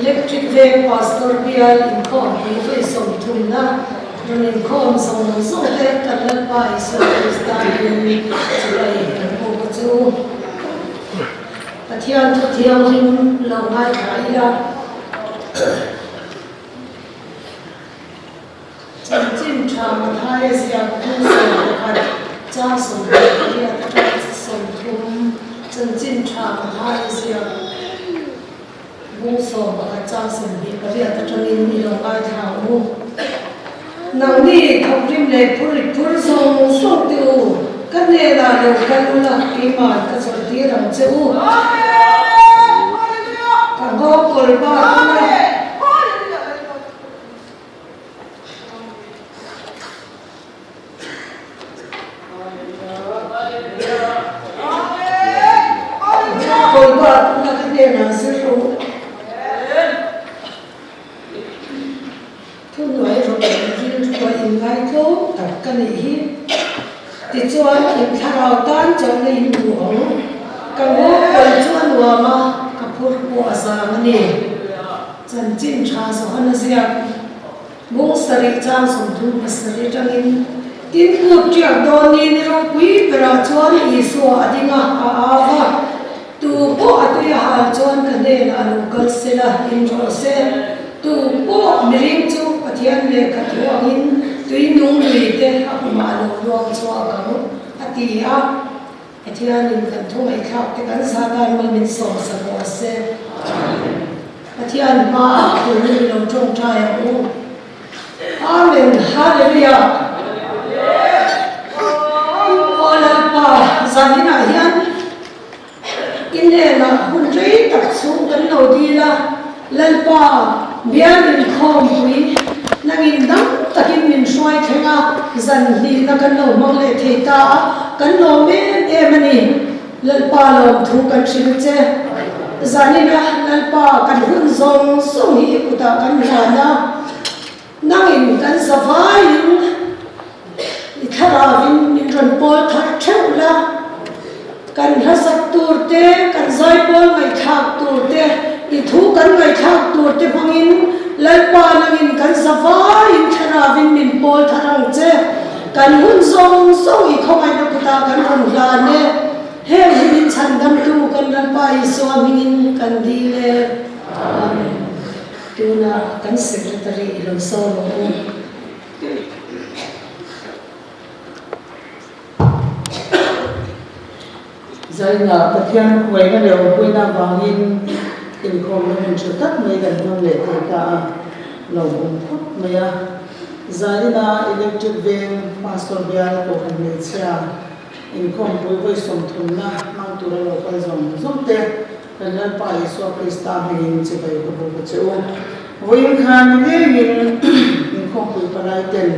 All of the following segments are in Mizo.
Electric Veng Pastor Bial inkhawmpui vawi sawmthumna rawn inkhawm zawng zawng te kan Lalpa Isua Krista hmingin chibai kan buk a che u. Pathian thu thianghlim lo ngaithla ila. Chanchin tha Mathaia ziak 11 chang 28 atanga 30 Chanchin tha Mathaia ziak 11 chang 28 atangin i lo ngaithla ang u. Nangni thawkrim leh phurrit phur zawng zawng teh u, ka hnenah lo kal ula keimah ka chawlhtir ang che u. Ka nghawng kawl bak ula. Bawipa tuna ka hnenah zir rawh u. Thuhnuai rawh leh rilru a inngaithlawm tak ka nih hi. Tichuan, in thlarau tan chawlhna in duh ang. Ka ngaw kawl chu a nuam a, ka phur pawh a zang a ni. Chanchin tha Johana ziak mung sarih chang 37 atangin, Tin kut tiak dawn ni ni ropui berah chuan Isua a ding a, a au va, Tu pawh a tui a hal chuan ka hnenah a lo kal se la, in rawh se. Tu pawh miring chu Pathian lehkha thu angin tui nung lui te a pumah a lo luang chhuak ang, a ti a. Pathianin kan thu ngaihthlak te kan za tan mal min sawm sa rawh se. Pathian hmaah kulh ni lo tawngtai ang u. Amen Hallelujah. Aw Lalpa zaninah hian i hnenah hun rei tak chhung kan lo dil a, Lalpa bial inkhawmpui nangin dam takin min hruai thleng a, zan hnihna kan lo hmang leh thei ta a, kan lawm em em a ni. Lalpa lawmthu kan hrilh che. Zanina Lalpa kan hun zawng zawng hi i kutah kan hlan a, nangin kan zavaiin i thlarauin min rawn pawl thar theuh la. Kan hlasak tur te, kan zaipawl ngaihthlak tur te, i thu kan ngaihthlak tur te hmangin Lalpa nangin kan zavaiin thlarauin min pawl thar ang che. Kan hun zawng zawng i khawngaihna kutah kan rawn hlan e. Heng hi min chhandamtu kan Lalpa Isua hmingin kan dil e. Amen. Tunah kan Secretary i lo sawm ang u. Zaina Pathian huaina leh awmpuina avangin inkhawmna hun tha tak mai kan hmang leh thei ta a, lo awm khawp mai a. Zaina Electric Veng Pastor Bial Kohhran Hmeichhia inkhawmpui vawi sawmthumna hmang tura lo kal zawng zawng te kan Lalpa Isua Krista hmingin chibai ka buk a che u. Vawiin khan nilengin inkhawmpui palai ten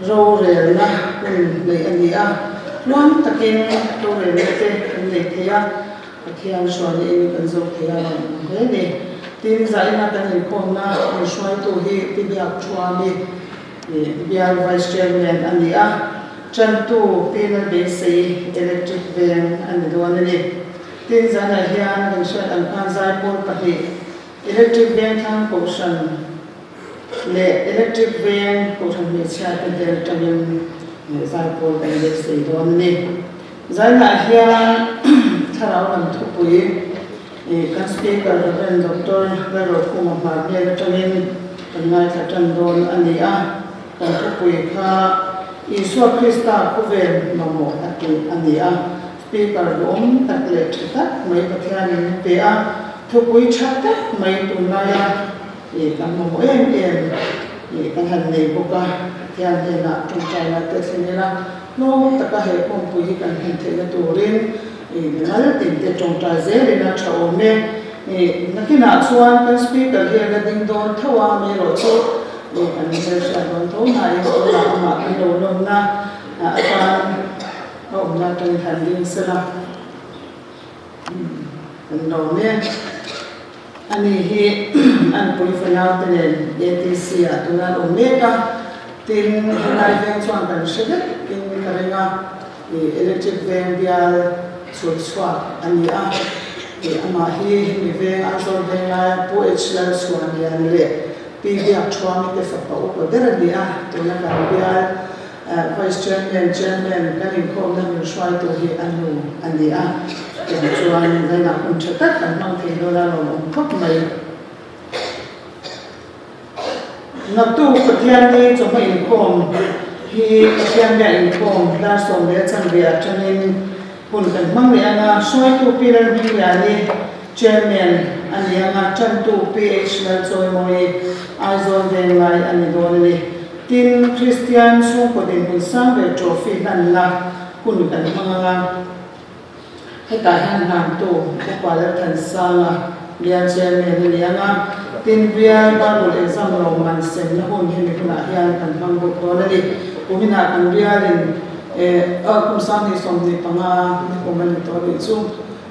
Rorelna hun neih a ni a, tluang takin rorelna te kan nei thei a, Pathian hruaina kan zo thei a rawn awm hle ni. Tin, zaina kan inkhawmna min hruaitu hi Pi Biak Thuami Bial Vice Chairman a ni a, Chantu Pi Lalbeisei Electric Veng a ni dawn a ni. Tin, zanah hian kan hriat ang khan zaipawl pahnih Electric Vengthlang Kohhran, leh Electric Veng Kohhran hmeichhia te hmel atangin zaipawl kan beisei dawn a ni. Zainah hian thlarau lam thupui kan Speaker Rev. Doctor Lalrokhuma hmar hmel atangin kan ngaithla tan dawn a ni a, kan thupui kha Isua Krista khawvel mamawh a tih a ni a, Speaker duhawm tak leh tha tak mai Pathianin a pe a, thupui tha tak mai tunlaia Ih kan mamawh em em ih kan han nei bawk a, Pathian hnenah tawngtaina te thleng ila hlawm taka he kawngpui hi kan hman theihna turin ih mimal tin te tawngtai zelin a tha awm e. Ih nakinah chuan kan speaker hi a la ding dawn tho a, amaherawh chu ih kan hmelhriat dawn tho hnain tunah amah kan lo lawmna atan a awmna atangin han ding sela. Kan lawm e. Ani hi an pui fanau te nen ATC ah tuna an awm mek a, tin helai veng chuan kan hre vek in ka ring a, ih electric veng bial chhut chhuak a ni a. Amah hi hemi veng Aizawl Venglai Pu H Lalchhuanliana leh Pi Biakṭhuami te fapa upa ber a ni a, tuna kan bial Vice Chairman, Chairman kan inkhawmna min hruaitu hi a nu a ni a, tiang chuan zainah hun ṭha tak kan hmang thei dawn a lawmawm khawp mai. Naktuk Pathianni chawhma inkhawm hi Pathian biak inkhawm dar 10 leh atangin hun kan hmang leh ang a, hruaitu Pi Lalhmingliani, Chairman a ni ang a, tantu PH Lalchawimawi, Aizawl Venglai a ni dawn a ni. Tin, Kristian chhungkaw dinhmun sang ber trophy hlanna hun kan hmang ang a. Hetah hian hnamtu Upa Lalthansanga bial Chairman a ni ang a, tin bial Bible exam lawmman semna hun hemi hunah hian kan hmang bawk dawn a ni. Kuminah kan bialin kum 2025 ni kum a ni tawh nih chu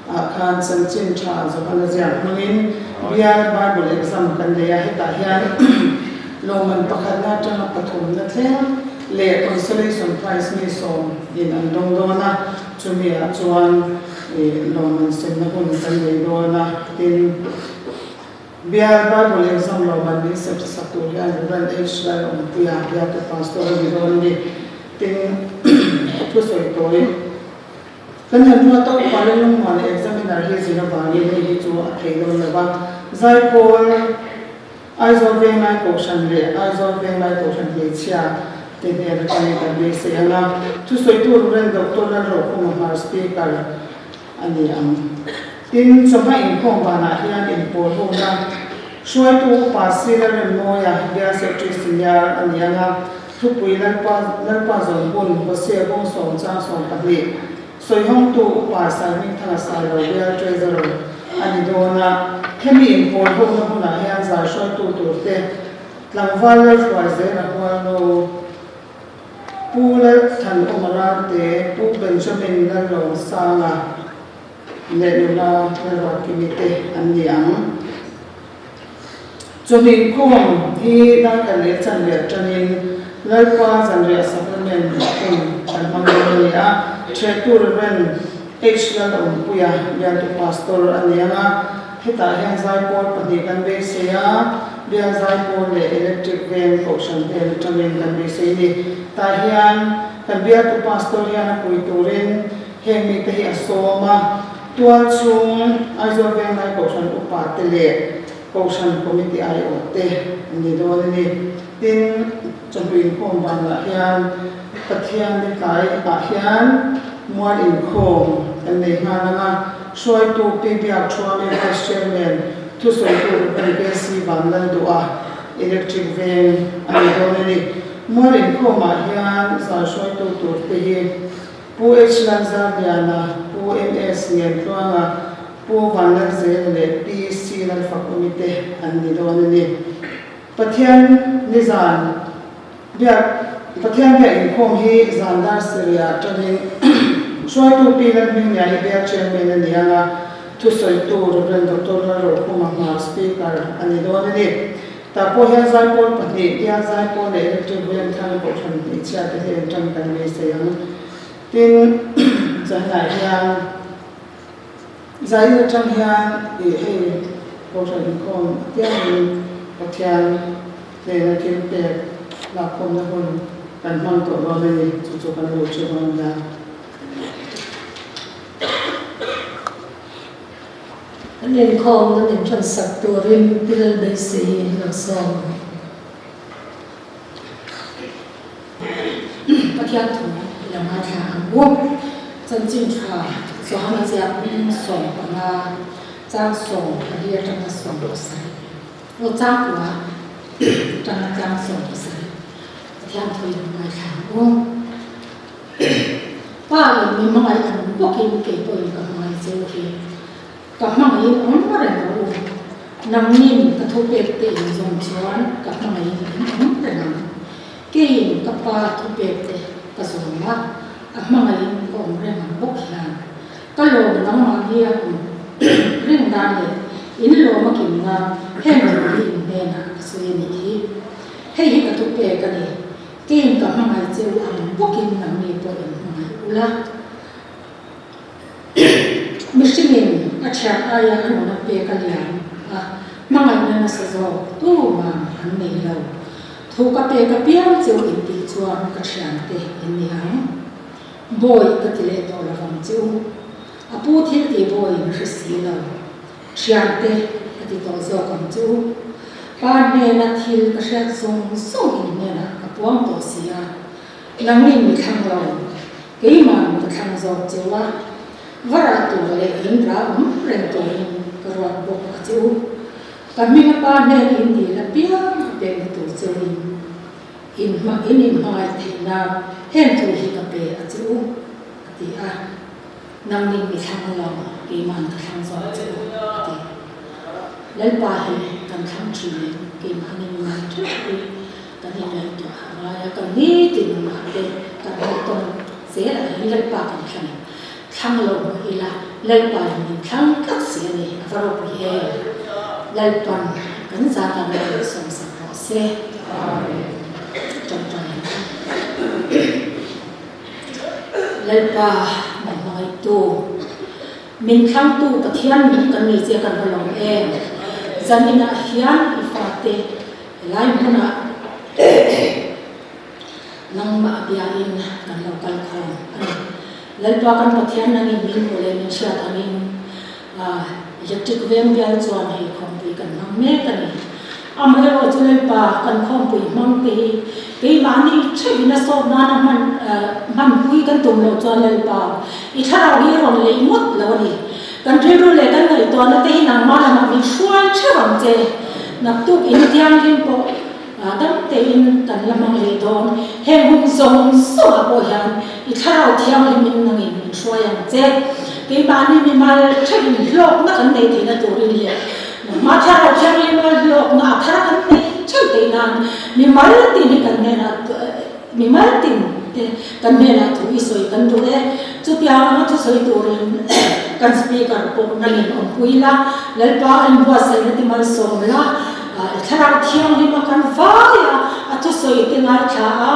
ah khan chanchin tha Johana ziak hmangin bial Bible exam kan nei a, hetah hian lawmman pakhatna atanga pathumna thleng leh consolation prize mi sawm in an dawng dawn a. Chumi ah chuan lawmman semna hun kan nei dawn a, tin Bial Bible exam lawmman min sem sak tur hian Rev. H. Lalawmpuia Bialtu Pastor a ni dawn a ni. Tin thusawi tawi kan han ruat a, upa Lallungmuana examiner hi zir avangin hei hi chu a thei dawn lo va, Zaipawl, Aizawl Venglai Kohhran leh Aizawl Venglai Kohhran hmeichhia te hnen atangin kan beisei ang a, thusawitu Rev. Doctor Lalrokhuma Hmar Speaker a ni ang. Tin, chawhma inkhawm vanah hian inpawl hona hruaitu Upa C. Lalremmawia, Bial Secretary Senior a ni ang a, thupui Lalpa Lalpa zawn hun Hosea kawng sawm chang 12, Sawihawngtu Upa Saihmingthanga Sailo Bial Treasurer a ni dawn a, hemi inpawl hona hunah hian zai hruaitu turte tlangval Lalhruai Zela Hualno, Pu Lalthanawma Rarte, Pu Benjamin Lalawmsanga leh nula Lalruatkimi te an ni ang. Chawhnih inkhawm hi darkhat leh chanve atangin Lalpa zanriah sacrament hun kan hmang dawn a ni a, Thehtu Rev. H. Lalawmpuia bialtu pastor a ni ang a, hetah hian zaipawl pahnih kan beisei a, bial zaipawl leh electric veng kohhran hnen atangin kan beisei a ni. Tah hian kan bialtu pastor hian a pui turin heng mite hi a sawm a, Tualchhung Aizawl Venglai Kohhran upa te leh Kohhran Committee aiawh te an ni dawn a ni. Tin, chawhnu inkhawm banah hian Pathian ni tlai ah hian mual inkhawm kan nei nghal ang a, hruaitu Pi Biak Thuami Vice Chairman, thusawitu Rev. KC Vanlalduha, Electric Veng a ni dawn a ni. Mual inkhawmah hian zai hruaitu tur te hi Pu H. Lalzarliana, Pu MS. Ngentluanga, Pu Vanlalzela leh Pi C. Lalfakumi te an ni dawn a ni. Pathian nizan biak Pathian biak inkhawm hi zan dar Syria atangin hruaitu Pi Lalhmingniahi biak chairman a ni ang a, thusawitu Rev. Doctor Lalrokhuma Hmar Speaker a ni dawn a ni. Tah pawh hian zaipawl pahnih, bial zaipawl leh electric veng thlang kohhran hmeichhia te hi an tan kan beisei ang. Tin, zanah hian zain atang hian ih hei kohhran inkhawm apiangin Pathian hnena thil pek lakkhawmna hun kan hmang tawh dawn a ni, chu chu kan lo hre dawn nia. Kan inkhawmna min ṭansak turin Pi Lalbeisei lo sawm ang. Pathian thu i lo ngaithla ang u. Chanchin ṭha Johana ziak hming 15 chang 14 aṭanga 17 aw chang kua aṭanga chang 17 Pathian thu i lo ngaithla ang u. Pa in mi hmangaih ang bawkin kei pawhin ka hmangaih che u hi. Ka hmangaihin awm reng rawh u. Nangnin ka thupek te in zawm chuan ka hmangaihin in awm reng ang. Keiin ka pa thupek te ka zawm a, a hmangaihin ka awm reng ang bawk hian. Ka lawm nangmah hi a awm reng nan leh in lawm a kim nan heng thu hi in hnenah ka sawi a nih hi. Hei hi ka thupek a ni. Keiin ka hmangaih che u ang bawkin nangni pawh in hmangaih ula. Mihringin. a thian aia a nuna pek a lian a, hmangaihna nasa zawk tuman an nei lo. Thu ka pek apiang cheu in tih chuan ka thiante in ni ang. Bawi ka ti leh tawh lovang che u. A pu thil tih bawiin hre si lo. Thiante ka ti tawh zawk ang che u. Pa hnena thil ka hriat zawng zawng in hnenah ka puang tawh si a. Nangin mi thlang lo, keimah ka thlang zawk che u a. Va rah tur leh in rah awm reng turin ka ruat bawk a che u. Ka hminga pa hnen in dil apiang a pekna tur che u in in hma in inhmangaih theih nan heng thu hi ka pe a che u, a ti a. Nangnin mi thlang lo, keima'n ka thlang zawk che u, a ti. Lalpa hi kan thlang thin em? Keimahni mi ngai theuh hi kan inngaihtuah a ngai a, kan nitin nunah te kan hmuh tawn zelah hian Lalpa kan thlang em? Thlang lo mah ila, Lalpa in min thlang tlat si a ni, a va ropui em? Lalpa'n kan zat a lo sawmsak rawh se. Amen. Tawngtai ang. Lalpa min hmangaihtu, min thlangtu Pathian min kan nei che kan va lawm em? Zaninah hian i fate helai hmunah nangmah a biain kan lo kal khawm a ni. Lalpa kan Pathian nangin min hmuh leh min hriat angin Electric veng bial chuan hei khawmpui kan hmang mek a ni. Amaherawhchu Lalpa kan khawmpui hmang te hi keimahni theuhin a sawt nana hman hmanpui kan tum loh chuan Lalpa i thlarau hi a rawn leih ngawt lo a ni. Kan rilru leh kan ngaihtuahna te hi nangmah lamah min hruai theuh ang che. Naktuk in thianghlim pawh dam tein kan la hmang leh dawn. Heng hun zawng zawngah pawh hian i thlarau thianghlimin nangin min hruai ang che. Keimahni mimal theuhin hlawkna kan nei theihna turin leh nangmah thlarau thianghlima hlawkna a thar kan nei theuh theih nan mimal tin hi kan hnenah mimal tin te kan hnenah thu i sawi kan duh e. Chutiang anga thusawi turin kan speaker pawh nangin awmpui la, Lalpa a inbuatsaihna te malsawm la, I thlarau thianghlim a kan vai a, a thusawi te ngaithla a,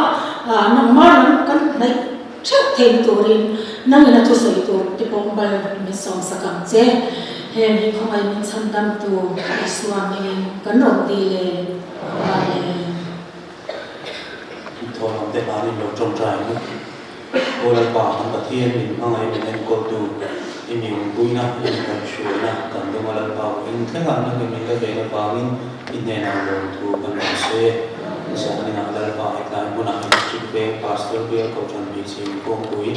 nangmah lam kan hnaih theuh theihna turin nangin a thusawi tur te pawh mal min sawmsak ang che. Heng hi khawngaih min chhandamtu Isua hmingin kan rawn ti le. Amen. Thawhlawm te hlan in lo tawngtai ang u. Aw Lalpa, kan Pathian min hmangaih min enkawltu, i mi awmpuina, i mi kaihhruaina kan dawng a Lalpa vawiin thleng ah nangin min la ven avangin i hnenah lawmthu kan rawn sawi e. Zaninah Lalpa hetlai hmunah Electric Veng Pastor Bial Kohhran Hmeichhe Inkhawmpui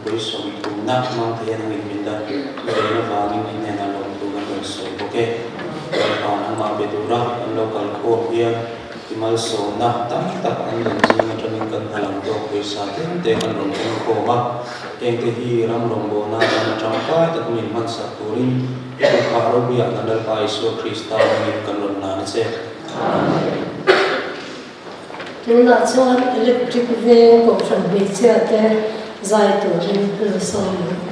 vawi sawmthumna hmang thei a nangin min la ven avangin i hnenah lawmthu kan rawn sawi bawk e. Lalpa nangmah be tura kan lo kal khawm hian I malsawmna tam tak an rawn zing atangin kan hna lam tawk pawisa tlem te kan rawn keng khawm a, hengte hi ram rawngbawlna atana tangkai tak min hmansak turin i kutphah ropuiah kan Lalpa Isua Krista hmingin kan rawn hlan a che. Amen. Tunah chuan Electric Veng Kohhran hmeichhia te zai turin lo sawm ang.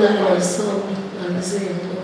Tunah i lo sawm ang zui ang u.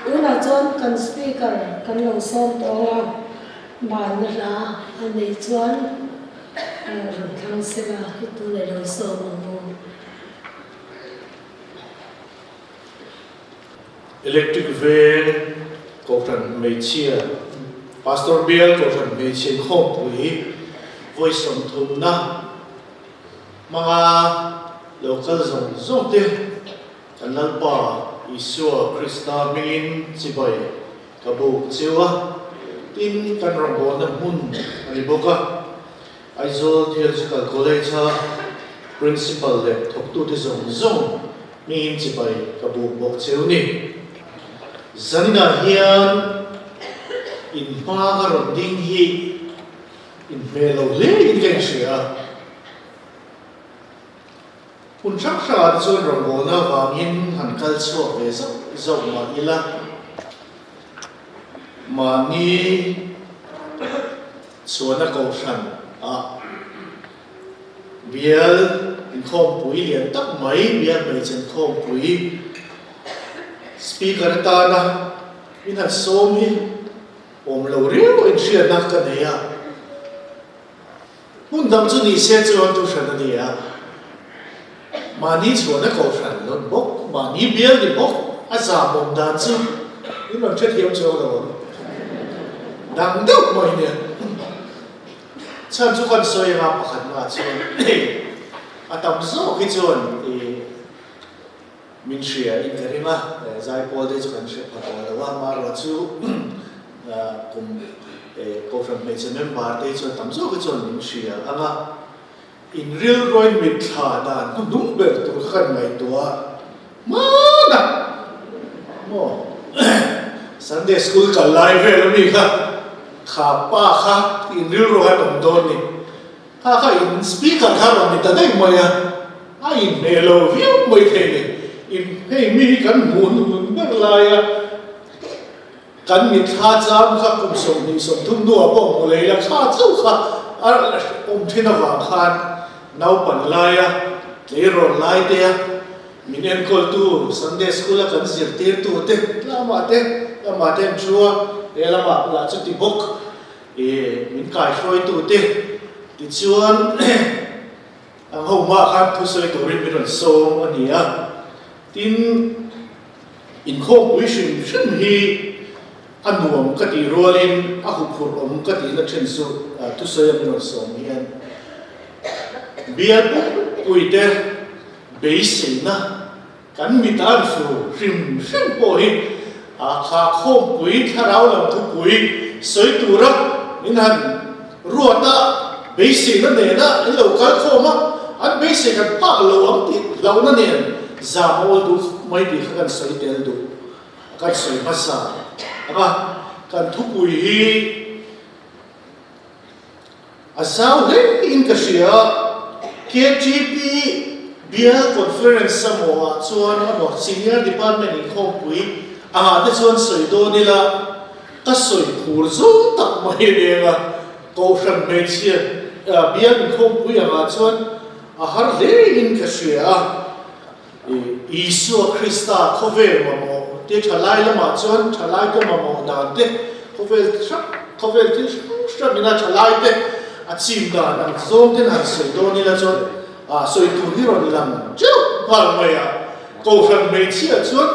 Tunah chuan kan speaker kan lo sawm tawh ang a, banna hla a neih chuan rawn thlang sela hi tunah i lo sawm ang u. Electric Veng Kohhran Hmeichhia Pastor Bial Kohhran Hmeichhe Inkhawmpui vawi sawmthumna hmanga lo kal zawng zawng te. Kan Lalpa Isua Krista hmingin chibai ka buk cheu a, tin kan rawngbawlna hmun a ni bawk a. Aizawl Theological College-a Principal leh thawktute zawng zawng hmingin chibai ka buk bawk cheu ni. Zaninah hian in hma ka rawn ding hi inhmeh lo hle in ka inhria a. Hun hrang hrangah te chuan rawngbawlna avangin han kal chhuak ve zauh zauh mah ila, mahni chhuahna kohhran ah bial inkhawmpui lian tak mai, bial hmeichhe inkhawmpui speaker atana min han sawm hi awm lo riau inhriatna ka nei a. Hmun dang chu ni se chuan thu hran a ni a, mahni chhuahna kohhran lawn bawk, mahni bial ni bawk a zahmawm dan chu in rawn hrethiam chuang lo ang. Dang deuh mai nia. Chhan chu kan sawi anga pakhat hmaah chuan a tam zawk hi chuan i min hria in ka ring a, zaipawl te chu kan hre pha tawh lo a, amaherawh chu kum Kohhran hmeichhe member te chuan tam zawk hi chuan min hria ang a, in rilruain mitthla dan hnuhnung ber tur kha kan ngaihtuah hman a, maw Sunday school kal lai vel ami kha kha pa kha in rilru khan awm dawn ni. Kha kha in speaker kha rawn ni ta daih mai a, a inhmeh lo viau mai thei ni. In hei mi hi kan hmuh hnun ber lai a, kan mitthla chang kha kum 20, 30 hnuah pawh hmu lei la kha chauh kha a awm thin avang khan naupan laia tleirawn lai te a min enkawltu Sunday school a kan zirtirtu te lamah te lamah te an thu a, he lamah lah chuti bawk. I min kaihruaitute tichuan ang ho hmaah khan thusawi turin min rawn sawm a ni a. Tin, inkhawmpui hrim hrim hi a nuam ka tih rualin a huphurh awm ka tihna thin chu thusawi a min rawn sawm hian bial pumpuite beiseina Kan mit an fu hrim hrim pawh hi a kha khawmpui thlarau lam thupui sawi tura min han ruat a, beiseina nena an lo kal khawm a, an beisei kan phak lo ang tih hlauhna nen zam a awl duh khawp mai tih kha kan sawi tel duh a, kan sawi hmasa ang a, kan thupui hi A zau hle in ka hria a, KTP Bial Conference a maw ah chuan a maw Senior Department inkhawmpui angah te chuan sawi dawn ila ka sawi phur zawng tak mai reng a, Kohhran hmeichhia Bial inkhawmpui angah chuan a har hle in ka hria a, Isua Krista khawvel mamawh te thalai lamah chuan thalai te mamawh dan te khawvel hrang khawvel thil hrang hrang ina thalai te a chim dan ang zawng ten han sawi dawn ila chuan ah sawi tur hi rawn lang teuh nghal mai a, Kohhran hmeichhia chuan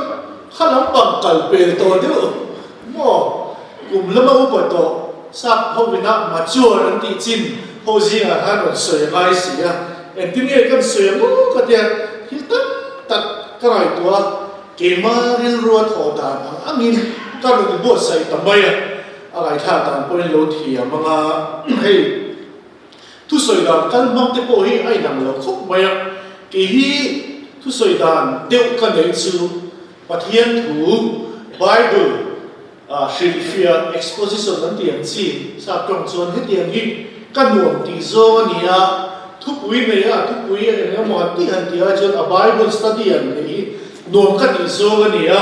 kha lampang kal pel tawh deuh maw kum lama upa tawh sap ho ina mature an tih chin ho zingah khan rawn sawi a ngai si a. Engtin nge kan sawi ang aw ka tia, thil tam tak ka ngaihtuah a, keimah rilrua thawh dan ang angin ka rawn buatsaih ta mai a, a ngaihthlak dan pawhin lo thiam ang a, hei thusawi dan kal hmang te pawh hi a inang lo khawp mai a, kei hi thusawi dan deuh ka neih chu Pathian thu Bible ah hrilhfiah exposition an tih ang chi sap tawng chuan hetiang hi ka nuam tih zawng a ni a, thupui nei a, thupui eng emaw han tih han tih ai chuan a Bible study an neih hi nuam ka tih zawng a ni a,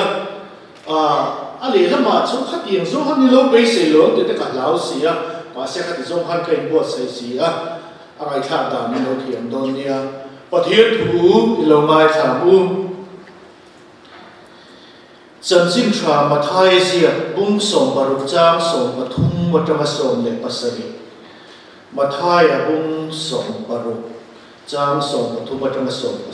ah a lehlamah chuan khatiang zawng han ni lo beisei lo ang tih te ka hlau si a, mahse khati zawng khan ka inbuatsaih si a, a ngaihthlak dan in lo thiam dawn nia, Pathian thu i lo ngaithla ang u. Chanchin tha Mathaia ziak bung 16 chang 13 atanga 17. Mathaia bung 16 chang 13 atanga 17.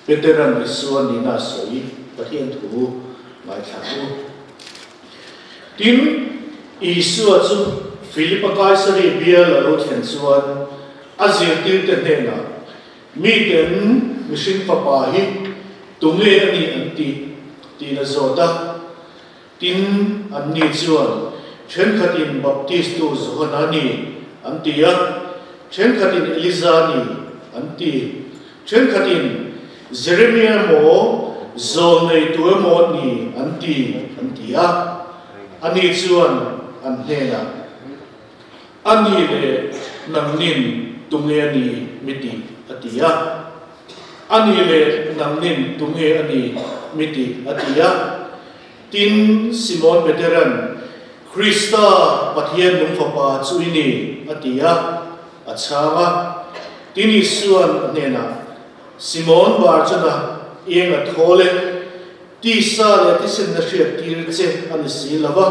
Peteran Isua nihna a sawi Pathian thu ngaithla u. Tin, Isua chu Filipa Kaisari bial a lo thlen chuan a zirtirte hnenah, Miten mihring fapa hi. Tunge a nih an tih? tiin a zawt a. Tin, anni chuan, Thenkhatin Baptistu Johana a ni, an ti a, thenkhatin Eliza a ni, an ti. Thenkhatin, Jeremia emaw, Zawlneitu emaw a ni, an ti, an ti a. Ani chuan an hnenah, A ni leh nangnin tunge a ni mi ti? a ti a. A ni leh nangnin tunge a ni mi ti? a ti a. Tin, Simon Petera'n, Krista, Pathian nung Fapa chu i ni, a ti a, a chhang a. Tin, Isua'n a hnenah, Simon Barjona, eng a thawl e, tisa leh thisen na hriattir che a ni si lo va,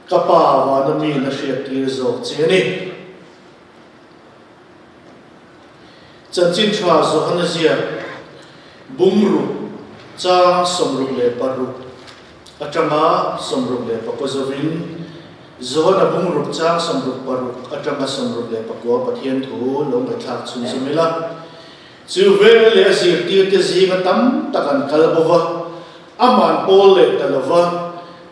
ka Pa vana mi na hriattir zawk che a ni. Chanchin tha Johana ziak Bungruk chang 66 atanga 69 zovin Johana Bungruk chang 66 atanga 69 Pathian thu lo ngaihthlak chhunzawm ila. Chu vel leh a zirtirte zinga tam tak an kal bo va, aman pawl leh ta lo va.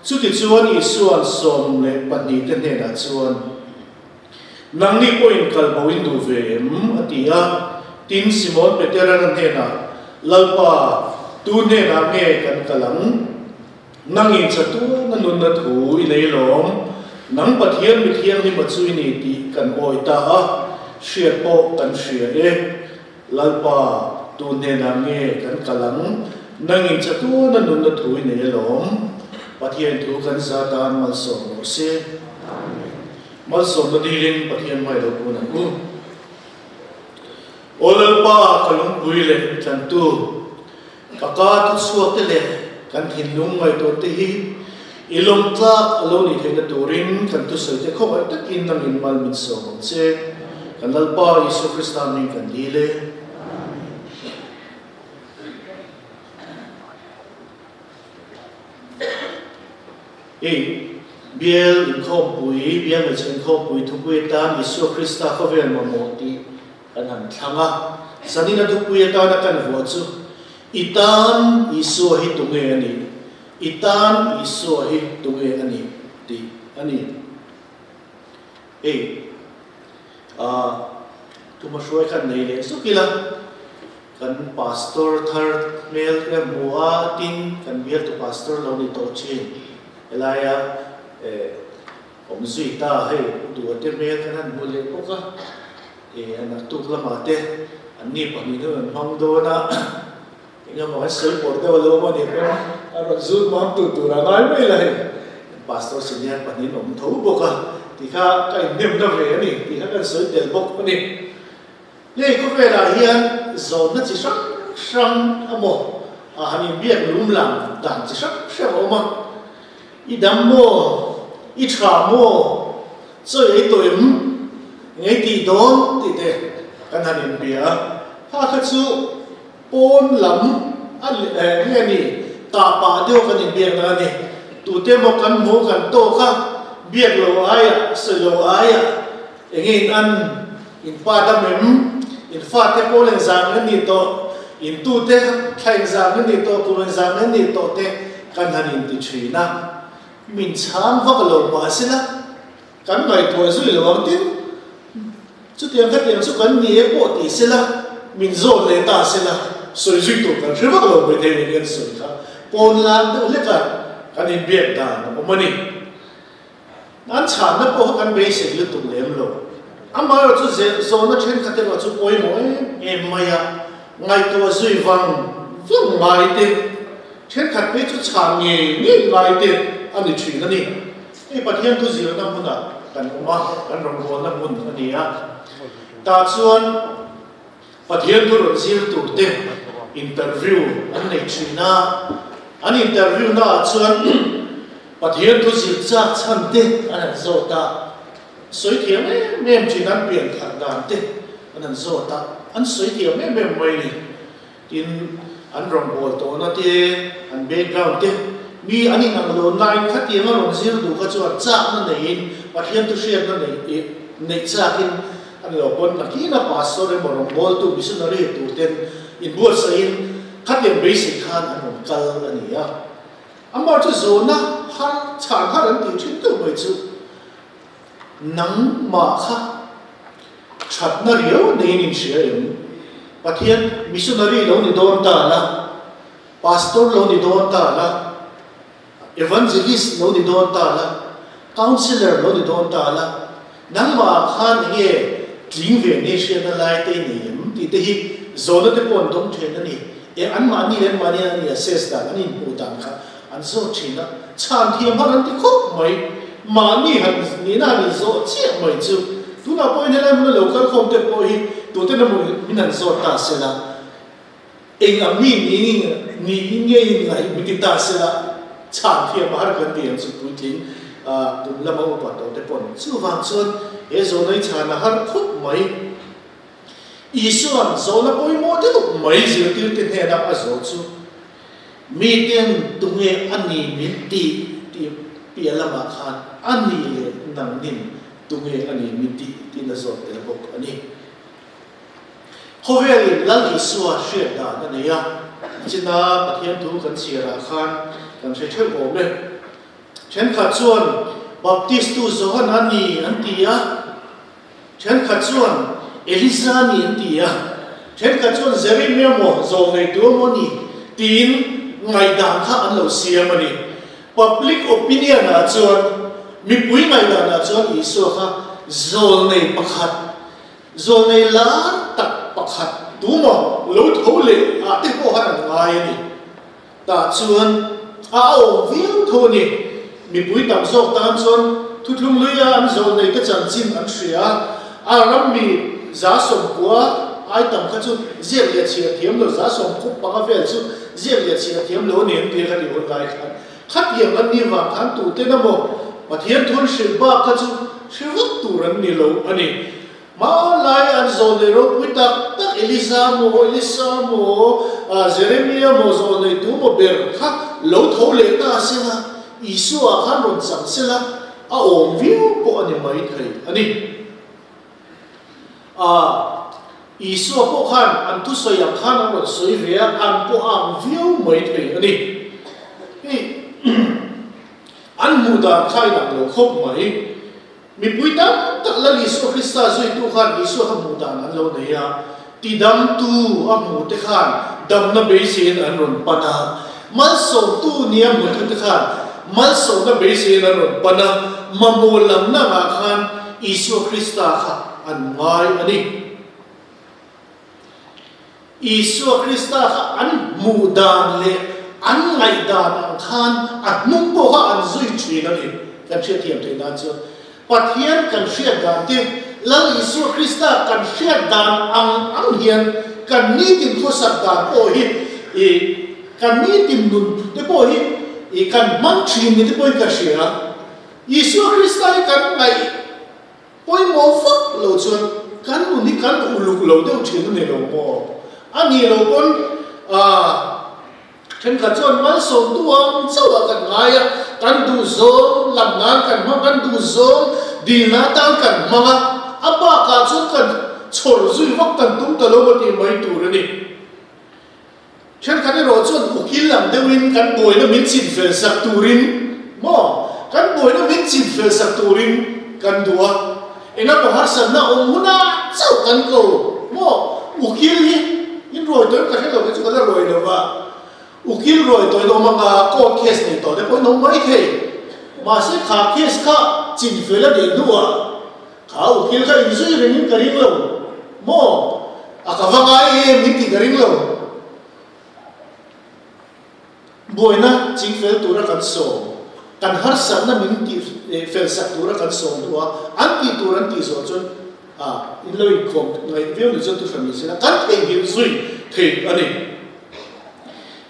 Chutichuan Isua'n 12 te hnenah chuan, Nangni pawhin kal bo in duh ve em? a ti a. Tin, Simon Petera'n a hnenah, Lalpa, tu hnenah nge kan kal ang? Nangin chatuana nunna thu i nei lawm, nang Pathian mi thianghlim a chu i ni tih kan awi ta a, hriat pawh kan hria e. Lalpa, tu hnenah nge kan kal ang? Nangin chatuana nunna thu i nei alawm. Pathian thu kan za tan malsawm rawh se. Malsawmna dilin Pathian hmai lo kun ang u. Aw Lalpa, ka lungpui leh tlantu, ka ka tu chhuak te leh kan thinlung ngaihtuah te hi i lawmtlak a lo nih theihna turin kan thusawi te khawngaih takin nangin mal min sawm ang che. Kan Lalpa Isua Krista hming kan dil e. Hei, Bial inkhawmpui, Bial hmeichhe inkhawmpui thupui atan Isua Krista khawvel mamawh tih kan han thlang a. Zanina thupui atana kan vuah chu, I tan Isua hi tunge a nih? I tan Isua hi tunge a nih? tih a ni. Hei, ah, Tumahruai khan nei leh zuk ila. Kan pastor thar hmel te hmu a, tin kan bialtu pastor lo ni tawh thin. Helaia awm zui ta hei duh te hmel kan han hmu leh bawk a, a naktuk lamah te an ni pahnih hnung an hmang dawn a, engemaw an sawi pawr deuh alo awm a nih pawn a rawn zut mam tur tur a ngai mai la hei. Kan pastor senior pahnih an awm tho bawk a, tikha ka inhnemna ve a ni tih kha kan sawi tel bawk a ni. Hei khawvelah hian zawnna chi hrang hrang emaw a han inbiak lum lang dan chi hrang hrang a awm a. I dam maw? I tha maw? Chawi ei tawh em? Ngei tih dawn tih te kan han inbia a. Kha kha chu pawn lam a nge ni tah pah deuh kan inbiakna a ni. Tute emaw kan hmuh kan tawk a, biak lo aiah, sawi lo aiah enge in an In pa dam em? In fate pawl engzah nge ni tawh? In tute thla engzah nge ni tawh? Kum engzah nge ni tawh te kan han inti thin a. Min chhang vak lo mah sela kan ngaihtuah zui lo ang tin, chutiang khatiang chu kan ni e pawh ti sela min zawt leh ta sela sawi zui tur kan hre vak lo mai thei ni kan sawi kha pawn lan deuh hlek a kan inbiak dan a awm a ni. An chhanna pawh kha kan beisei lutuk lem lo. Amaherawh chu zawhna thenkhat erawh chu pawimawh em em mai a, ngaihtuah zui vang vang ngai te, thenkhat phei chu chhan ngei ngei ngai te a ni thin a ni. Hei Pathian thu zirna hmunah kan awm a, kan rawngbawlna hmun a ni a. Tah chuan Pathian thu rawn zir tur te interview an nei thin a, an interview naah chuan Pathian thu zir chak chhan te an han zawt a, sawi thiam em em thin an pian thar dan te an han zawt a, an sawi thiam em em mai ni. Tin, an rawngbâwl tawhna te, an background te, mi an inang lo nain khatianga rawn zir duh kha chuan châkna neiin Pathian thu hriatna neih neih châkin an lo pawn nakin a pastor emaw rawngbâwltu missionary tur ten inbuatsaihin. Khatiang beisei khan an rawn kal a ni a. Amah chu zawhna har chhan har an tih thin deuh mai chu nangmah kha thatna riau neiin in hria em? Pathian missionary lo ni dawn ta la, pastor lo ni dawn ta la, Evangelist lo ni dawn ta la, Counsellor lo ni dawn ta la, nangmah khan enge tling ve nge hriatna lai te i nei em tih te hi zawhna te pawh an dawng thin a ni. E anmahni leh anmahni an in assess dan, an inhmuh dan kha an zawt thin a, chhan thiam har an ti khawp mai. Mahni han nihna han inzawh chiah mai chu tunah pawhin helai hmuna lo kal khawm te pawh hi tuten emaw min han zawt ta sela, Eng ang mi niin niin nge in ngaih mi ti ta sela, chhan thiam a har kan ti ang chu puitling tum lama upa tawh te pawn. Chuvang chuan he zawhna hi chhan a har khawp mai. Isua'n zawhna pawimawh deuh mai zirtirte hnena a zawh chu, Miten tunge a ni min tih tih piah lamah khan a ni leh nangnin tunge a ni min tih tiin a zawt tel bawk a ni. Khawvelin Lal Isua hriat dan a nei a, nichina Pathian thu kan chhiarah khan kan hre theuh awm e. Thenkhat chuan Baptistu Johan a ni an ti a, thenkhat chuan Elija a ni an ti a, thenkhat chuan Jeremia maw zawng nei tu emaw ni tiin ngaihdan kha an lo siam a ni. Public opinion ah chuan, mipui ngaihdan ah chuan Isua kha zawlnei pakhat Zawlnei lar tak pakhat tumaw lo tho leh ah te pawh han an ngai a ni. Tah chuan a awm viau tho a ni. Mipui tam zawk tan chuan thuthlung luia an zawlnei te chanchin an hria a, a ram mi 190 ai tam kha chu ziak leh chhiar thiam lo, 95 vel chu ziak leh chhiar thiam lo a ni an ti a kha tih hun lai khan. Khatiang an nih vang khan tuten emaw Pathian thun hrilh bak kha chu hre vak tur an ni lo a ni. Hmanlai an zawlnei ropui tak tak Elisa maw, Elisa maw, Jeremia maw zawlnei tu maw ber kha lo tho leh ta sela, Isua ah khan rawn chang sela a awm viau pawh a ni mai thei a ni. A, Isua pawh khan an thusawi ang khan an rawn sawi ve a, an pawh a ang viau mai thei a ni. Hei, an hmuh dan kha a inang lo khawp mai. Mipui tam tak Lal Isua Krista zuitu khan Isua kha hmuh dan an lo nei a, tidamtu a hmuh te khan damna beiseiin an rawn pan a, malsawmtu nia hmutu te khan malsawmna beiseiin an rawn pan a, mamawh lamna angah khan Isua Krista kha an ngai a ni. Isua Krista kha an hmuh dan leh an ngaih dan ang khan a hnung pawh kha an zui thin a ni. Kan hriatthiam theih nan chuan Pathian kan hriat dan te, Lal Isua Krista kan hriat dan ang ang hian kan nitin khawsak dan pawh hi i kan nitin nun te pawh hi i kan hmang thin ni te pawhin ka hria. Isua Krista hi kan ngaih pawimawh vak lo chuan kan nun hi kan uluk lo deuh thin a ni lo maw? A nih loh pawn thenkhat chuan malsawmtu ang chauh ah kan ngai a, kan duhzawng lam nan kan hmang, kan duhzawng dilna atan kan hmang a, a bakah chuan kan chhawr zui vak kan tum ta lo maw tih mai tur a ni. Thenkhat erawh chuan ukil ang deuhin kan buaina min chin fel sak turin maw, kan buaina min chin fel sak turin kan duh a, engemaw harsatna awm hunah chauh kan ko maw, ukil hi in ruai tawhin ka hre lo kei chu ka la ruai lo va, ukil ruai tawhin awm anga court case nei tawh te pawhin awm mai thei, mahse kha case kha chin fel a nih hnuah Kha ukil kha inzui rengin ka ring lo maw? A ka va ngai em min tih ka ring lo. Buaina ching fel tura kan sawm, kan harsatna min tih fel sak tura kan sawm duh a, an tih tur an tih zawh chuan a in lo inkhawm ngaih viau ni chuan thuhran ni sela kan theihnghilh zui thei a ni.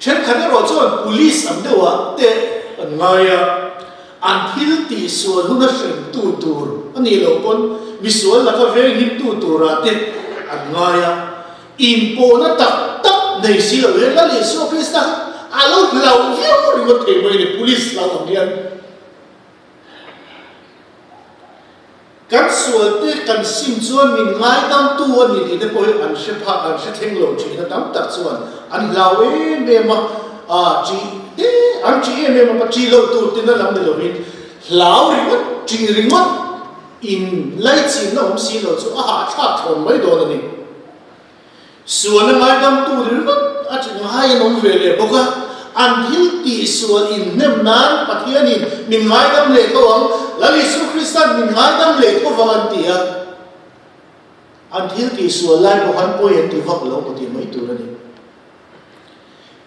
Thenkhat erawh chuan police ang deuhah te an ngai a, an thil tihsual huna hremtu tur a nih loh pawn misual laka venghimtu turah te an ngai a, inpawhna tak tak nei si lo hian Lal Isua Krista kha a lo hlauh viau ringawt thei mai a ni, police hlauh ang hian. Kan sualte kan sim chuan min ngaidamtu a ni tih te pawh hi an hre phak, an hre thleng lo thin a, tam tak chuan an hlau em em a, ah ṭih te an ṭih em em a, pa ṭih loh tur tina lam ni lovin hlau ringawt, ṭih ringawt in laichinna awm si lo chu a hahthlak thlawn mai dawn a ni. Sual a ngaidamtu ringawt a ṭih ngai an awm ve leh bawk a, an thil tih sual inhnem nan Pathianin min ngaidam leh tho ang, Lal Isu Krista'n min ngaidam leh tho vang an ti a, an thil tih sual lai pawh khan pawi an ti vak lo maw tih mai tur a ni.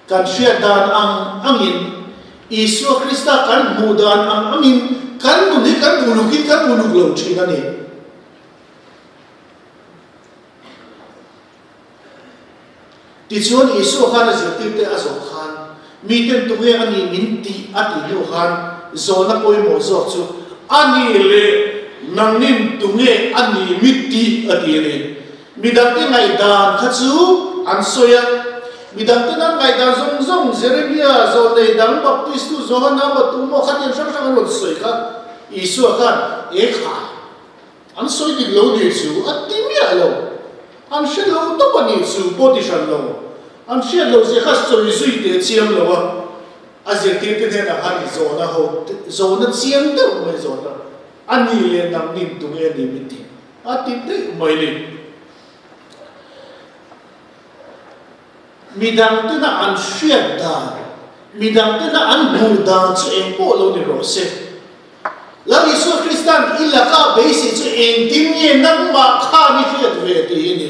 Kan hriat dan ang angin, Isua Krista kan hmuh dan ang angin kan nun hi kan ulukin kan uluk lo ṭhin a ni. Tichuan Isua khan a zirtirte a zawh khan, Miten tunge a ni min tih a tih hnu khan zawhna pawimawh zawk chu a ni leh nangnin tunge a ni mi tih a ti a ni. Midangte ngaihdan kha chu an sawi a, midangten an ngaihdan zawng zawng Jeremia, Zawlnei dang, Baptistu Johana maw tu maw khatiang hrang hrang an rawn sawi kha Isua khan e khai. An sawi dik lo nih chu a ti miah lo. An hre lo tawp a nih chu pawh ti hran lo. An hriat loh zia kha sawi zui teh chiang lo a, a zirtirte hnenah khan i zawhna ho zawhna chiang deuh mai zawhna a ni leh nang nin tunge a ni min ti a ti daih mai ni. Midangtena an hriat dan, midangtena an hmuh dan chu eng pawh lo ni rawh se. Lal Isua Krista'n i laka beisei chu engtin nge nangmah khan i hriat ve tih hi ni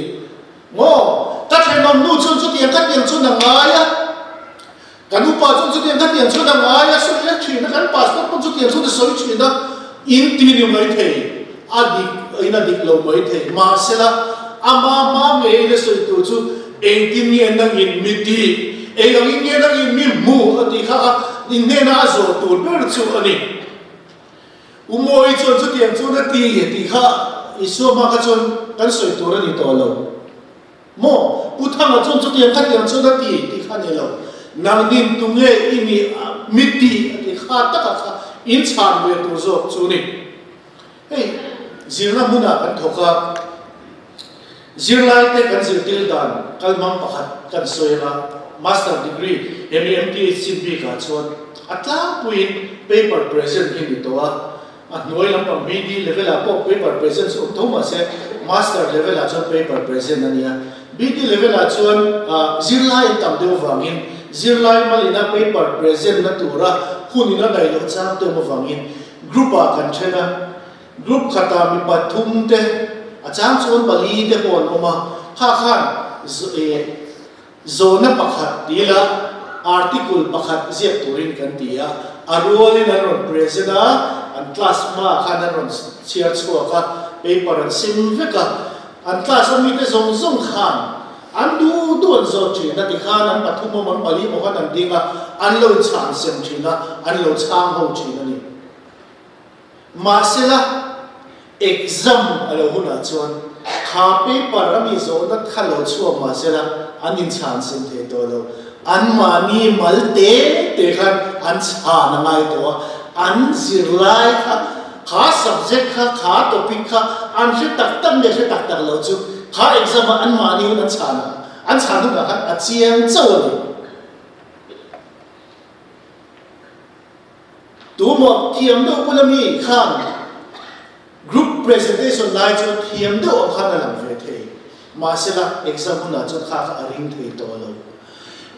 maw? Ka thenawm nu chuan chutiang ka tiang chuan a ngai a, kan upa chuan chutiang ka tiang chuan a ngai a, sawi a thin a, kan pastor pawh chutiang chuan a sawi thin a, in ti ni mai thei, a dik in a dik lo mai thei. Mahsela, ama hma ngeiin a sawi tur chu engtin nge nangin mi tih, eng angin nge nangin mi hmu a tih kha a inhnena a zawh tur ber chu a ni. U Mawi chuan chutiang chuan a ti tih kha Isua hma kha chuan kan sawi tur a ni tawh lo maw? Pu Thanga chuan chutiang khatiang chuan a ti tih kha a ni lo. Nangnin tunge i nih mi tih a ti kha takah kha in chhan ve tur zawk chu ni. Hei zirna hmunah kan thawk a, zirlaite kan zirtir dan kalhmang pakhat kan sawi anga Master Degree hemi MTH chin bikah chuan a tlangpuiin paper present hi ni tawh a, a hnuai lampang BD level ah pawh paper present chu awm tho mahse Master level ah chuan paper present a nia. BD level ah chuan zirlai an tam deuh avangin zirlai malina paper present na tura hun in a daih loh chang te awm avangin Group ah kan then a, group khatah mi pathum te, a chang chuan pali te pawh an awm a, kha khan zawhna pakhat ti ila article pakhat ziak turin kan ti a, a rualin an rawn present a, an class hmaah khan an rawn chhiar chhuak a, paper an sim vek a, an class a mite zawng zawng khan An duh duh an zawt thin a, tikhan an pathum awm an pali maw khan an ding a, an lo inchhan sem thin a, an lo chhang ho thin a ni. Mahsela, exam a lo hunah chuan kha paper a mi zawhna kha lo chhuak mahsela an inchhan sem thei tawh lo. Anmahni mal te te khan an chhan a ngai tawh a, an zirlai kha Kha subject kha, kha topic kha an hre tak tak nge hre tak tak lo chu kha exam ah anmahni hun an chhan a, an chhan hunah khan a chiang chauh a ni. Tumaw thiam deuh bula mi khan group presentation lai chuan thiam deuh ang khan a lang ve thei. Mahsela exam hunah chuan kha kha a ring thei tawh lo.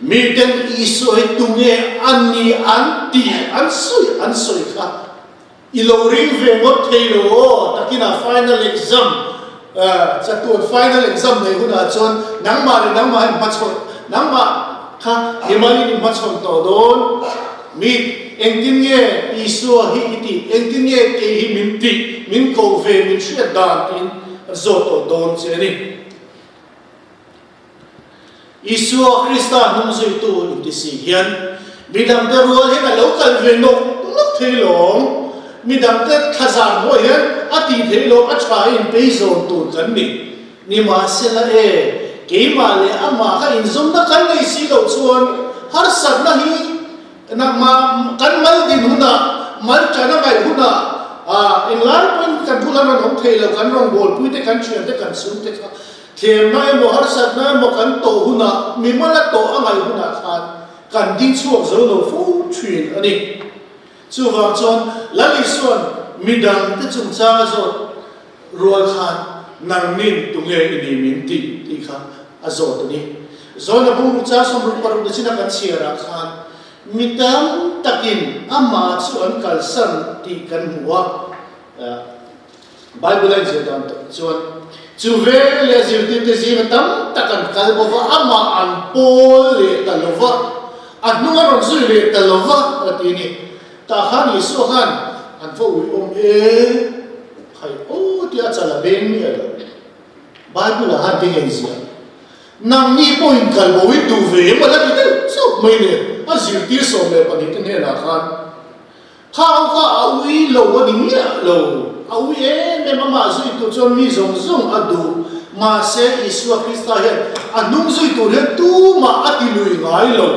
Miten Isua hi tunge a ni an tih an sawi an sawi kha I lo ring ve ngawt thei lo aw, takinah final exam, chatuan final exam nei hunah chuan nangmah leh nangmah in hmachhawn, nangmah kha mimalin in hmachhawn tawh dawn. Mi engtin nge Isua hi i tih, engtin nge kei hi min tih, min koh ve, min hriat dan tiin an zawt tawh dawn che a ni. Isua Krista hnungzuitu inti si hian midangte rual hian a lo kal ve nawk nawk thei lawm. Midangte thlazar hmuah hian a tih theih lawm, a tha in peizawn tur kan ni. Nimahsela e, keimah leh amah kha inzawmna kan nei si loh chuan harsatna hi nangmah kan mal din hunah, mal tan a ngaih hunah. Englai pawhin kan bulah rawn awm thei lo, kan rawngbawlpui te, kan thian te, kan chhung te kha thlemna emaw harsatna emaw kan tawh hunah, mimala tawh a ngaih hunah khan kan ding chhuak zo lo fo thin a ni. Chuvang chuan Lal Isua'n midang te chungchang a zawt rual khan nangnin tunge i ni min tih tih kha a zawt a ni. Zawna bungruk chang 66 ni chin a kan chhiarah khan Mi tam takin amah chu an kalsan tih kan hmu a. Bible a inzir dan chuan, Chu ve leh zirtirte zinga tam tak an kal bo va, amah an pawl leh ta lo va, a hnung a rawn zui leh ta lo va, a ti a ni. Tah khan Isua khan an va ui awm e, khai aw tia a chal a beng miah lo. Bible ah khan ti ngei ziah. Nangni pawhin kal bo in duh ve em a la ti deuh chauh mai le, a zirtir 12 te hnenah khan kha ho kha a ui lo a ni miah lo, a ui em em amah zui tur chuan mi zawng zawng a duh, mahse Isua Krista hian a hnung zui tur hian tumah a ti lui ngai lo,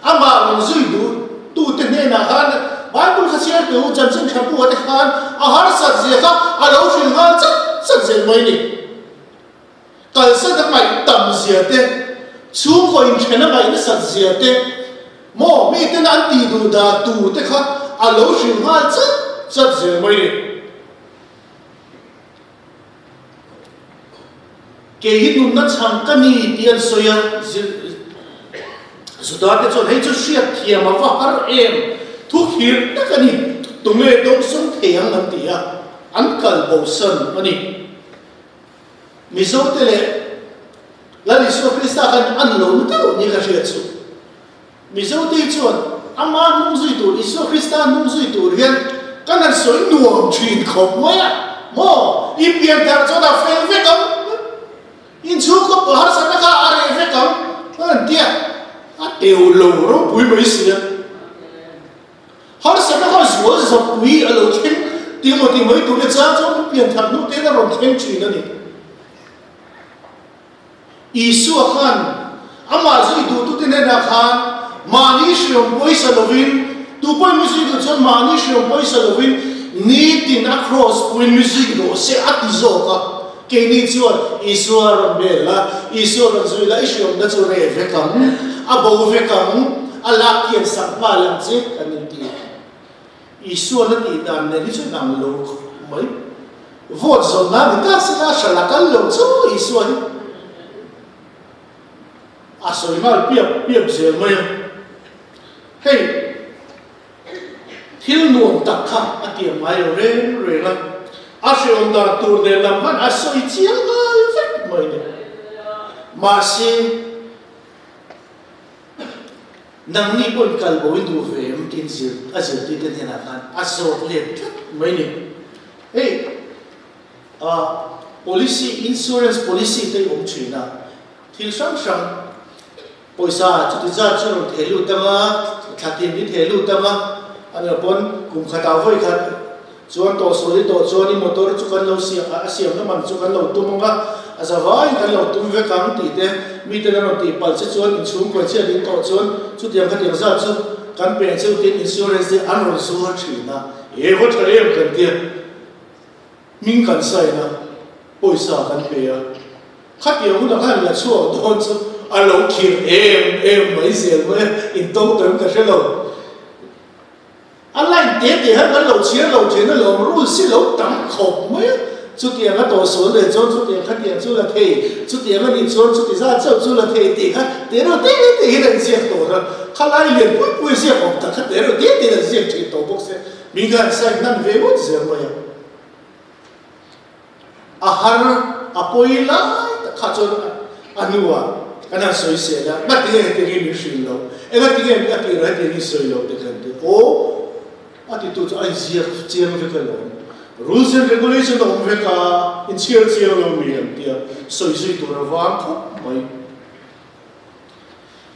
amah rawn zui duh tute hnenah khan Bible kha chhiar teh u, chanchin tha bu ah te khan a harsat zia kha a lo hrilh nghal chat chat zel mai ni. Kalsan a ngaih tam zia te, chhungkaw inthen a ngaih nasat zia te, maw miten an tih duh dan tur te kha a lo hrilh nghal chat chat zel mai ni. Kei hi nunna chhang ka ni tih an sawi a, Juda te chuan hei chu hriat thiam a va har em, thu khir tak a ni, tunge dawngsawng thei ang an ti a, an kal bosan a ni. Mizote leh Lal Isua Krista khan an lo na deuh ni ka hriat chu. Mizote hi chuan ama hnung zui tur, Isua Krista hnung zui tur hian kan han sawi nuam thin khawp mai a, maw? I pian thar chuan a fel vek ang, inchhung khawp harsatna kha a reh vek ang an ti a, a teu lo ropui mai si a. Harsatna kha zual zapui a lo thleng tih emaw tih mai tur chang chuan pian thar hnu tein a rawn thleng thin a ni. Isua khan amah zui duhtute hnenah khan mahni hriam pawisa lovin, tu pawhin mi zui duh chuan mahni hriam pawisa lovin nitin a kraws puiin mi zui rawh se a ti zawk a. Keini chuan Isua rawn bel la, Isua rawn zui la, i hriamna chu reh vek ang, a bo vek ang, a lak hian sak nghal ang che kan inti. Isua na tih dan nen hi chuan ang lo khawp mai. Vote zawn nan ni ta sela hral a kal lo chu Isua hi a sawi nghal piap piap zel mai a. Hei. Thil nuam tak kha a tiam ngai lo reng reng a, a hreawm dan tur nen lam hman a sawi chiang ngai vek mai ni. Mahse, nangni pawhin kal bo in duh ve em tiin zir a zirtirte hnenah khan a zawt let tlat mai ni. Hei, ah, policy, insurance policy te hi awm thin a, thil hrang hrang, Pawisa chuti zat chu a rawn theh lut ang a, thla tin i theh lut ang a, a nih pawn kum khatah vawi khat chuan tawhsual i tawh chuan i motor chu kan lo siam a, a siamna man chu kan lo tum ang a, a za vaiin kan lo tum vek ang tih te miten a rawn tih palh che chuan inchhungkaw chhiat in tawh chuan chutiang khatiang zat chu kan peng cheu tiin insurance te an rawn zuar thin a, e va tha em kan tia. Hming kan sign a, pawisa kan pe a, khatiang hunah khan la chhuak dawn chu a lo khirh em em mai zel mai a, in tawng tawh em ka hre lo. A line te te khan kan lo chhiar lo thin a lawm, rules hi lo tam khawp mai a, chutiang a tawhsual leh chuan chutiang khatiang chu la thei, chutiang a nih chuan chuti zat chauh chu la thei tih kha te reuh te te hian an ziak tawh a, khalai lian pui pui ziak awm tak kha te reuh te te hian an ziak thin tawh bawk se. Mi khan sign hman ve ngawt zel mai a, a har a pawi lai tak kha chuan a hnuah kan han sawi sel a, ngatinge hetiang hi min hrilh lo, engatinge a tih rah hetiang hi sawi lo te khan ti aw a titu chu a inziak chiang vek alawm, rules and regulation a awm vek a, inchhiar chiang lo mi an tia sawi zui tur a vang khawp mai.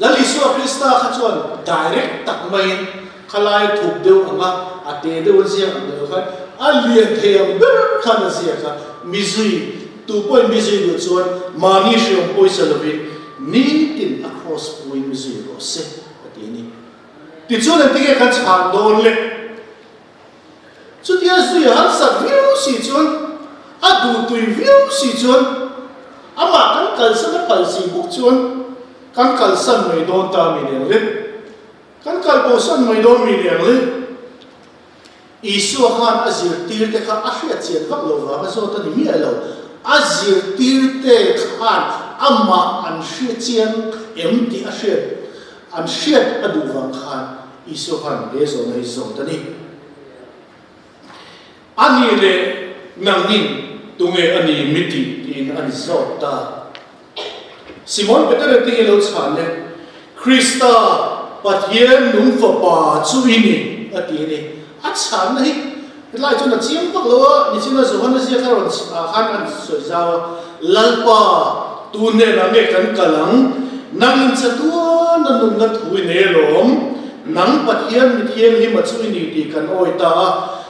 Lal Isua Krista kha chuan direct tak maiin khalai thup deuh anga a te deuh a ziak ang deuh khan a lian thei ang ber khan a ziak a, mizui tu pawhin mizui duh chuan mahni hriam pawisa lovin nitin a kraws puiin mizui rawh se a ti a ni. Tichuan engtinge kan chhan dawn le? Chutia zui a harsat viau si chuan, a duhtui viau si chuan, amah kan kalsan a phal si bawk chuan kan kalsan mai dawn ta mi neng le. Kan kal bosan mai dawn mi neng le. Isua khan a zirtirte kha a hriatchian vak lo vang a zawt a ni miah lo. A zirtirte khan amah an hriachiang em tih a hriat an hriat a duh vang khan Isua khan he zawhna hi zawt a ni. A nih leh nangnin tunge a ni mi tih tiin an zawt ta. Simon Petera te hi lo chhan e, Krista, Pathian nung Fapa chu i ni, a ti a ni. A chhanna hi hetlai chuan a chiang vak lo a, nichina Johana ziak a rawn khan an sawi zau a, Lalpa, tu hnenah nge kan kal ang? Nang in chatuan a nunna thu i nei alawm, nang Pathian mi thianghlim a chu i ni tih kan awi ta a,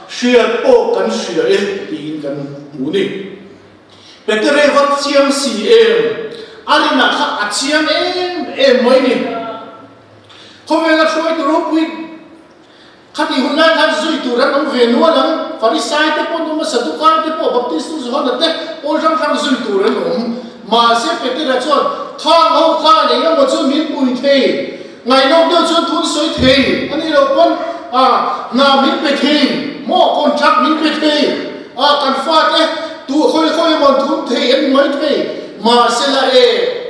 hriat pawh kan hria e, tiin kan hmu ni. Petere va chiang si em? A rinah kha a chiang em em mai ni. Khawvela hruaitu ropui khatih hun lai khan zui tur an awm ve nual ang. Farisai te pawh an awm a, Sadukai te pawh, Baptistu Johana te pawl hrang hrang zui tur an awm. Mahse Petera chuan, Khang ho khan eng emaw chu min pui thei, ngaihnawm deuh chuan thun sawi thei a nih loh pawn hna min pe thei maw, contract min pe thei. A kan fate tu khawi khawi emaw an thum thei an ni mai thei. Mahsela e,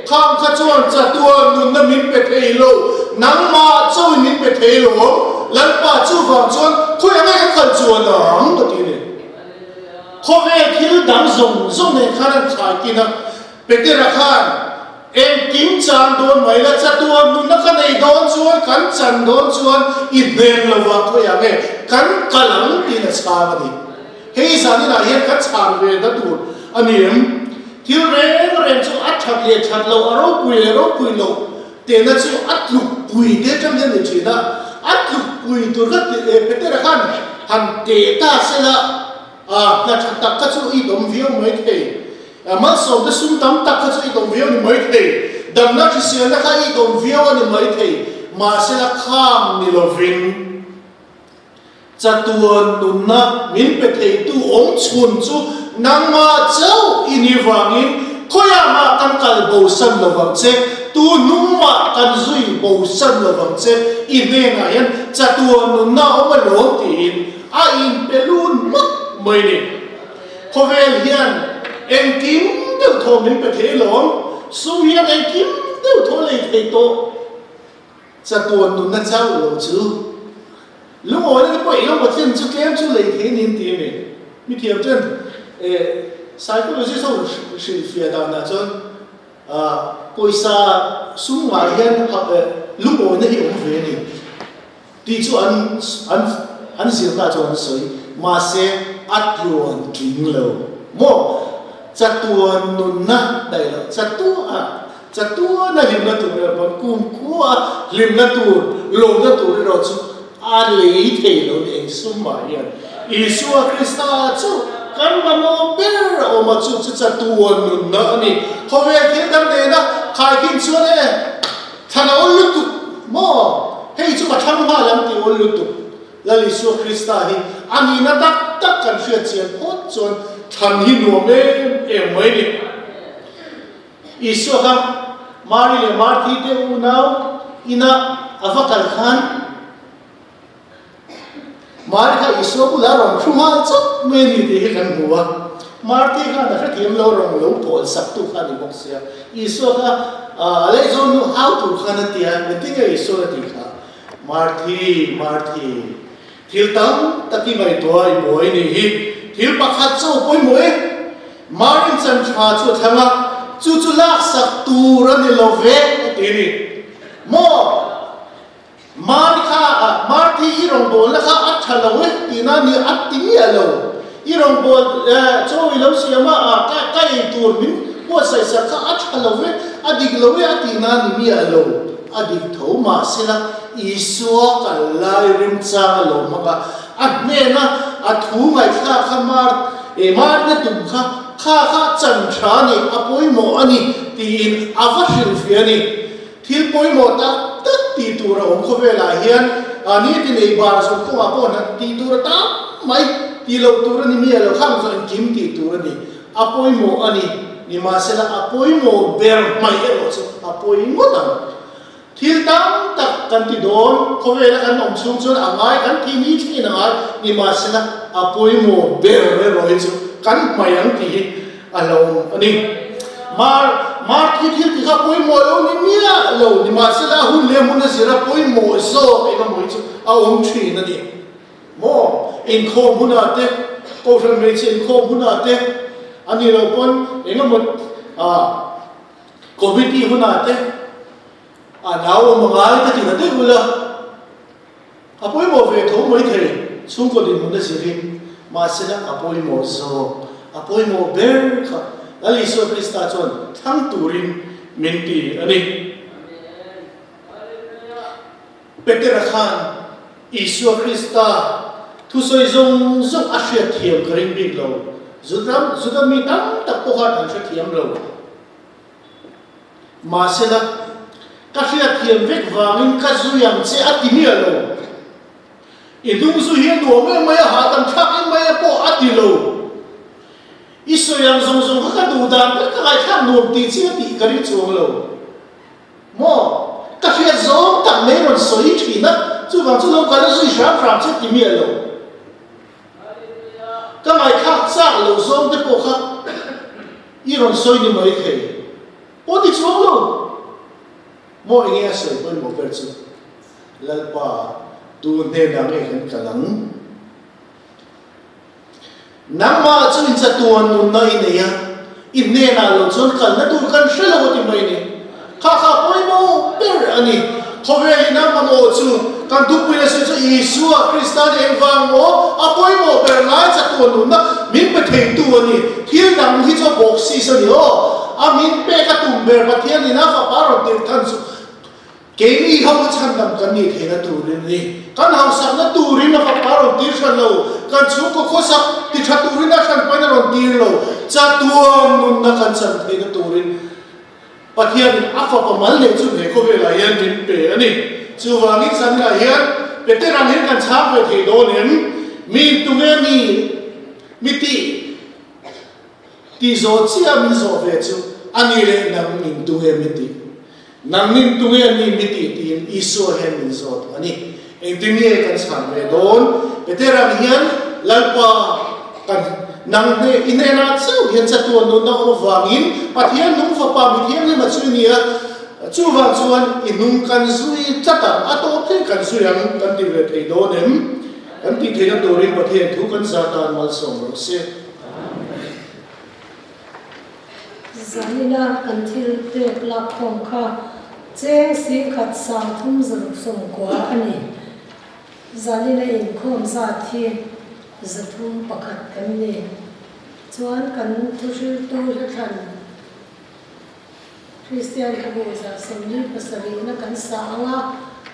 khang kha chuan chatuan nunna min pe thei lo, nangmah chauhin min pe thei lo ang, Lalpa chuvang chuan khawi ang nge kan kal chuan ang ka ti a ni. Khawvel thil dang zawng zawng nen khan an khai kin a, Petera khan engkim chan dawn mai la, chatuan nunna ka nei dawn chuan, kan chan dawn chuan i hnen lo vang khawi ang e, kan kal ang tiin a chhang a ni. Hei zaninah hian kan chhan ve na tur a ni em? Thil reng reng chu a that leh that loh, a ropui leh ropui loh tehna chu a tlukpui te atang hian ni thin a, a tlukpui tur kha Petera khan han teh ta sela, A, hna tha tak kha chu i dawm viau mai thei. A, malsawmte sum tam tak kha chu i dawm viau ni mai thei. Damna hriselna kha i dawm viau a ni mai thei. Mahsela khang ni lovin chatuan nunna min pe theitu awm chhun chu nangmah chauh i ni vangin khawiah mah kan kal bosan lovang che, tu hnung mah kan zui bosan lovang che, i hnenah hian chatuan nunna a awm alawm tiin A inpe lun hmak mai ni. Khawvel hian engkim deuh thaw min pe thei alawm, sum hian engkim deuh thaw lei thei tawh. Chatuan nunna chauh lo chu lungawina te pawh engemaw chen chu tlem chu lei thei niin ti a ni. Mi thiam chuan psychologist ho hrilhfiah danah chuan pawisa sum ngah hian lungawina hi awm ve a ni. Tih chu an an an zirna chuan an sawi, mahse a tluan tling lo maw? Chatuan nunna daih loh, chatua chatuana hlimna tur erawh pawn kumkhua hlimna tur, lawmna tur erawh chu a lei thei lo ni eng sum mah hian. Isua Krista chu kan mamawh ber a awm a, chu chu chatuan nunna a ni. Khawvel thil dang nena khaikhin chuan e, Thlan a awl lutuk maw? Hei chu ka thlang nghal ang tih awl lutuk. Lal Isua Krista hi a nihna tak tak kan hriat chian phawt chuan thlan hi nuam em em mai ni. Isua kha Mari leh Marthi te unau inah a va kal khan Mari kha Isua bulah rawn thu nghal chauh mai a ni tih hi kan hmu a. Marthi khan a hrethiam lo rawn lo pawl sak tu kha a ni bawk sia. Isua kha a lehzawn hnu hau tur khan a ti a, engtin nge Isua'n a tih kha? Marthi, Marthi, thil tam tak i ngaihtuah i buai nih hi, thil pakhat chauh pawimawh e. Marin chan tha chu a thlang a, chu chu laksak tur a ni lo ve, a ti a ni. Maw? Mari kha a Marthi i rawngbawlna kha a tha lo e tihna a ni a ti miah lo. I rawngbâwl chaw i lo siam a, a ka ka ei tur min buatsaih sak kha a tha lo e, a dik lo e a tihna a ni miah lo. A dik tho mahsela Isua kal lai remchang a lo hmang a, a hnena a thu ngaihthlak kha Mar e Marina tum kha kha kha chan tha a ni, a pawimawh a ni tiin a va hrilhfiah a ni. Thil pawimawh tak tak tih tur a awm khawvelah hian ni ti nei bar zawng kawngah pawh hna tih tur a tam mai. tih loh tur a ni miah lo, khang chu engkim tih tur a ni. A pawimawh a ni. Nimahsela a pawimawh ber hmaih erawh chu a pawi ngawt ang. Thil tam tak kan ti dawn, khawvela kan awm chhung chuan a ngai kan tih ni thlengin a ngai, nimahsela a pawimawh ber erawh hi chu kan hmaih ang tih hi a hlauhawm a ni. Mar, Marthi thil tih kha pawimawh lo ni miah lo, nimahsela a hun leh hmun a zir a pawimawh zawk eng emaw hi chu a awm thin a ni. Maw, inkhawm hunah te, Kohhran hmeichhe inkhawm hunah te, a nih loh pawn eng emaw ah Committee hunah te a nau awm a ngai ka ti ta deuh ula, a pawimawh ve tho mai thei, chhungkaw dinhmun a zirin, mahsela a pawimawh zawk, a pawimawh ber kha Lal Isua Krista chuan thlang turin min ti a ni. Petera khan Isua Krista thusawi zawng zawng a hriatthiam ka ring bik lo. Juda Juda mi tam tak pawh khan an hrethiam lo. Mahsela, ka hriatthiam vek vangin ka zui ang che a ti miah lo. I hnung zu hi a nuam em mai a, hahdam thlak em mai a pawh a ti lo. I sawi ang zawng zawng kha ka duh dan vek ka ngaihthlak nuam tih chi a tih ka ring chuang lo. Maw? Ka hriat zawng tak mai rawn sawi thin a, chuvang chu lo kal a zui hram hram che ti miah lo. Ka ngaihthlak chak loh zawng te pawh kha i rawn sawi ni mai thei. Pawh ti chuang lo. Maw enge a sawi pawimawh ber chu? Lalpa, tu hnenah nge kan kal ang? Nangmah chu in chatuan nunna i nei a, i hnenah lo chuan kalna tur kan hre lo a ti mai ni. Kha kha pawimawh ber a ni. Khawvel in a mamawh chu kan thupui a sawi chu Isua Krista nih engvang maw a pawimawh ber lai chatuan nunna min pe theitu a ni. Thil dang hi chu a bawksis a ni aw. A min pek a tum ber Pathian in a fapa rawn tirh than chu Keini ho a chhandam kan nih theihna turin ni. Kan hausakna turin a fapa a rawn tir hran lo, kan chhungkaw khawsak ti tha turin a hran pahin a rawn tir lo. Chatuan nunna kan chan theihna turin Pathianin a fapa mal leh chu he khawvelah hian min pe a ni. Chuvangin zaninah hian Peter ang hian kan chhang ve thei dawn em? Mi tunge mi mi tih? Tih zawh chiah min zawh ve chu a ni leh nang nin tunge mi tih? Nang nin tunge ni mi tih tiin Isua hian min zawt a ni. Engtin nge kan chhan ve dawn? Petera hian Lalpa kan nang hne i hnenah chauh hian chatuan nunna awm avangin Pathian nung fapa mi thianghlim a chui nia, chuvang chuan i hnung kan zui tlat ang, a tawp thleng kan zui ang kan ti ve thei dawn em? Kan tih theihna turin Pathian thu kan zah tan malsawm rawh se. Zanina kan thil pek lakkhawm kha cheng singkhat sang thum zaruk sawmkua a ni. Zanina inkhawm zat hi 301 kan ni. Chuan kan thuhriltu hlathlan Kristian Hlabu 47 na kan sa ang a,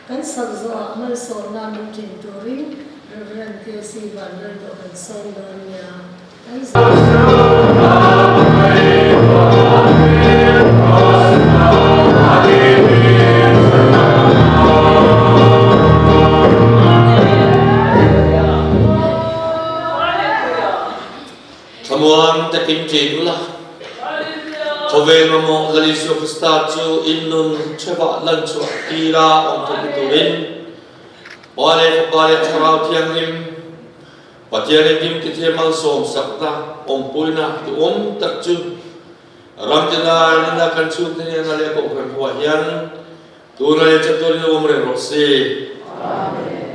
kan sak zawhah malsawmna min ṭin turin Rev. KC Vanlalduh kan sawm dawn nia. Kan Thlamuan takin ṭin ula, khawvel mamawh Lal Isua Krista chu in nun ṭheuhah lan chhuah tira awm thawk turin Pa leh Fapa leh Thlarau Thianghlim Pathian engkim tithiam malsawm sakna awmpuina duhawm tak chu ram tina nuna kan chhungte hnena leh Kohhran huah hian tuna leh chatuanin awm reng rawh se. Amen.